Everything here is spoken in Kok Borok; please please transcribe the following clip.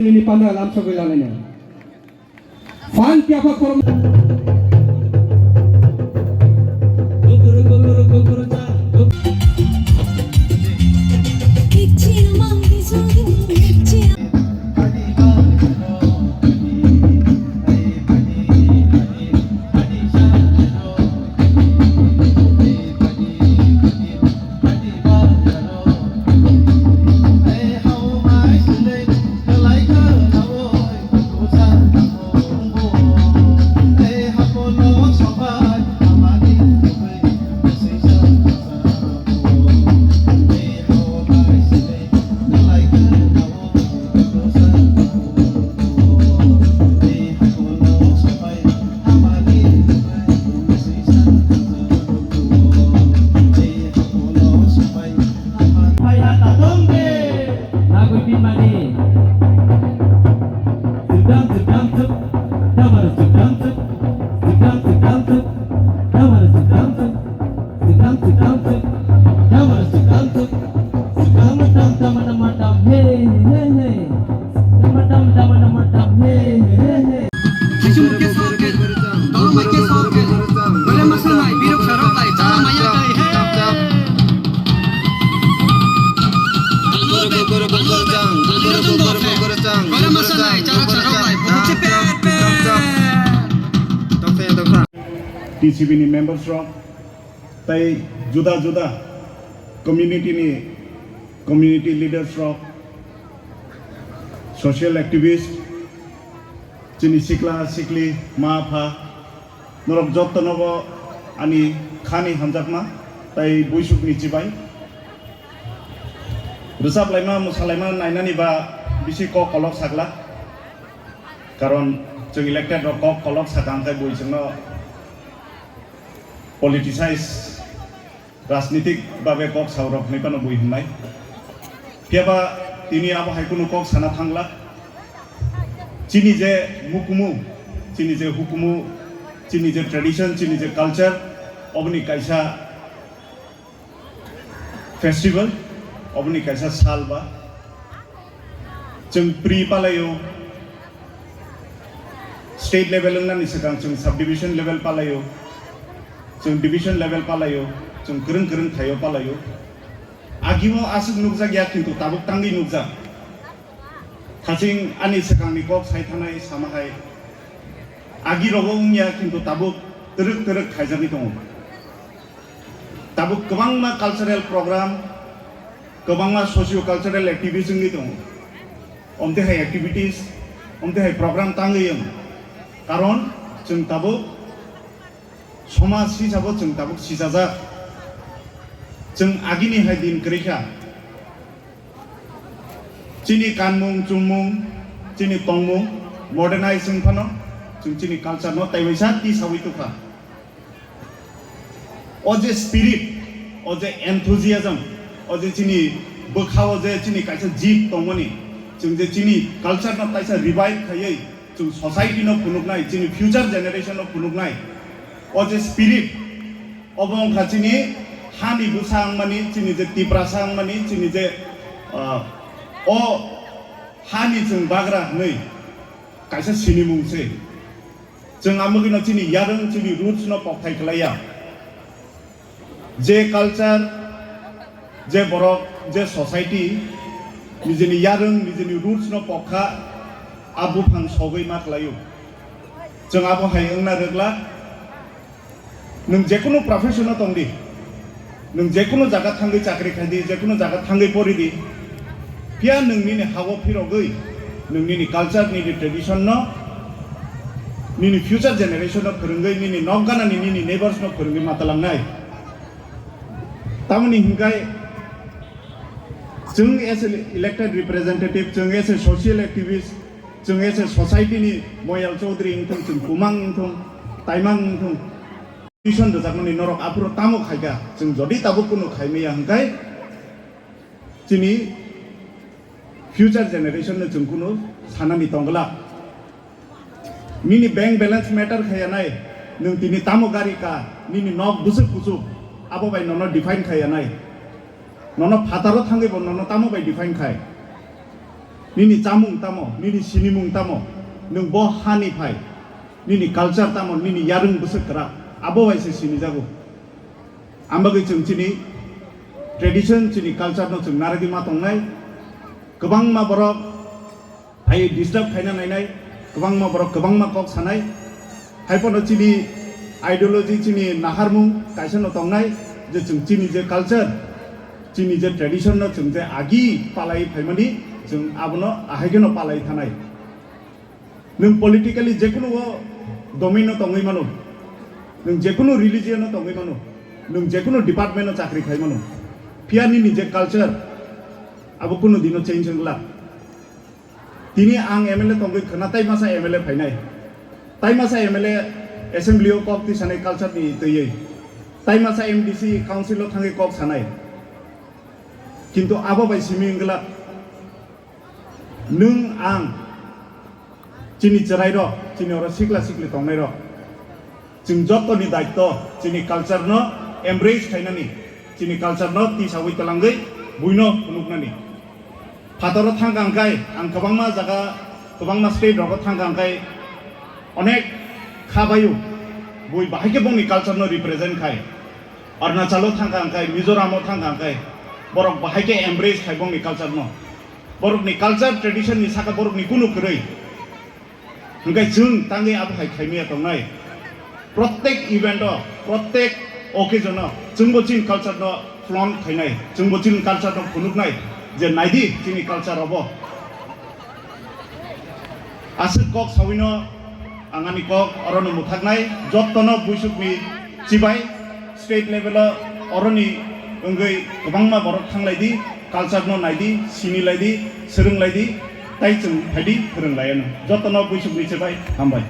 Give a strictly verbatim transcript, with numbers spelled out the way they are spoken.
Nini panda lamsogwi lalaina. Phan kya pa korom. Nagwi bimani. Sudam, sudam, sud. Damar sudam, sud. Sudam, sudam, sud. Damar sudam, sud. Sudam, sudam, sud. Damar sudam, sud. Sudam, dam, dam, dam, dam. Hey, hey, hey. Dam, dam, dam, dam, dam. Hey, hey, hey. Haisung ke sorke, tolomai ke sorke. Gole masa nai, biruk sarok lai, chala maya kai, he. Tano be, tano be, tano be, gole masa nai, chala sarok lai, buku cepe, pe. T C B ni members rok, tai juda juda community ni, community leaders rok, social activist, chini sikla sikli, ma pha, norok jotto nobo ani khani hamjakma tai buisuk ni chibai. Rwchap laima, mwsa laima nainani ba bisi kok kolok sakla. Karon chwng elected rok kok kolok sakha hwnkhe bui chwngno politicize, rajnitik babe kok saurok hinwi phano bui hwnnai. Phiyaba tini abo hai kunu kok sana thangla. Chini je mukumu, chini je hukumu, chini je tradition, chini je culture, oboni kaisa festival, oboni kaisa sal ba. Chwng pri palaio, state level wngnani swkang chwng subdivision level palaio, chwng division level palaio, chwng kwrwng kwrwng thaio palaio. Agimo aswk nukjak ya, kintu tabuk tangwi nukjak. Thaching ani swkangni kok sai thanai sama hai. Agi rogo wngya, kintu tabuk twrwk twrwk khaijagwi tongo. Tabuk kwbangma cultural program, kwbangma socio cultural activities wngwi tongo. Omte hai activities, omte hai program tangwi wng. Karon chwng tabuk somaj hisabo chwng tabuk sijajak. Chwng agini hai din kwrwi kha. Chini kanmung, chumung, chini tongmung modernize wng phano, chwng chini culture no taiwaisa tisawi tukha. O je spirit, o je enthusiasm, o je chini bwkha o je chini kaisa jit tongmani, chwng je chini culture no kaisa revive khaiwi, chwng society no phunuknai, chini future generation no phunuknai, o je spirit, obo wngkha chini hani bwsa wngmani, chini je Tiprasa wngmani, chini je, ah, o hani chwng bagra hwnwi kaisa sinimung se. Chwng amogwino chini yarwng, chini roots no kokthai khlaiya. Je culture, je borok, je society, nijini yarwng, nijini roots no pokha, a buphang sogwi ma khlaio. Chwng abo hai wngna rwgla, nwng jekunu profession o tongdi, nwng jekunu jaga thangwi chakri khaidi, jekunu jaga thangwi poridi, phiya nwng nini hao phirogwi, nwng nini culture, nini tradition no, nini future generation no phwrwngwi, nini nokganani, nini neighbors no phwrwngwi ma talangnai. Tamoni hinkhai chwng as a elected representative, chwng as a social activist, chwng as a society ni Moyal Chaudhary wngthung, chwng Kumang wngthung, Taimang wngthung, petition rwjakmani norok aphuru tamo khaikha, chwng jodi tabuk kunu khaimaya hinkhai chini future generation no chwng kunu sanani tongglak. Nini bank balance matter khaya nai, nwng tini tamo gari ka, nini nok bwswk kuchuk, abo bai nono define khaya nai. Nono phataro thangwi bo nono tamo bai define khai. Nini chamung tamo, nini sinimung tamo, nwng bo hani phai, nini culture tamo, nini yarwng bwswk kwrak, abo bai se sinijago. Ang bagwi chwng chini tradition, chini culture no chwng narwgwi ma tongnai. Kwbangma borok phai disturb khaina nainai, kwbangma borok kwbangma kok sanai. Haiphano chini ideology, chini naharmung kaisa no tongnai, je chwng chini je culture, chini je tradition no chwng je agi palai phaimani, chwng abono ahai kheno palai thanai. Nwng politically jekunu o domain no tongwi mano, nwng jekunu religion no tongwi mano, nwng jekunu department no chakri khai mano, phiya nini je culture abo kunu dino change wngla. Tini ang M L A tongwi khwna tai masa M L A phainai, tai masa M L A assembly o kok tisanai culture ni twiwi, tai masa M D C council o thangwi kok sanai, kintu abo bai simi wngla. Nwng ang chini chwrairok, chini oro sikla sikli tongnairok, chwng jottoni daitto chini culture no embrace khainani, chini culture no tisawi twlangwi buino phunuknani. Phataro thangkha hwnkhe ang kwbangma jaga, kwbangma state rogo thangkha hwnkhe onek kha baio, bui bahai khe bongni culture no represent khai. Arunachalo thangkha hwnkhe, Mizoramo thangkha hwnkhe, borok bahai khe embrace khai bongni culture no. Borokni culture tradition ni saka borokni kunu kwrwi. Hwnkhe chwng tangwi abo hai khaimaya tongnai. Prottek event o, prottek occasion o chwngbo chini culture no flaunt khainai, chwngbo chini culture no phunuknai je naidi chini culture obo. Aswk kok sawino ang ani kok orono mwthaknai, jottono buisukni chibai state level o oroni wngwi kwbangma borok thanglaidi, culture no naidi, sinilaidi, swrwnglaidi, tai chwng phaidi phwrwnglaiyano. Jottono buisukni chibai hambai.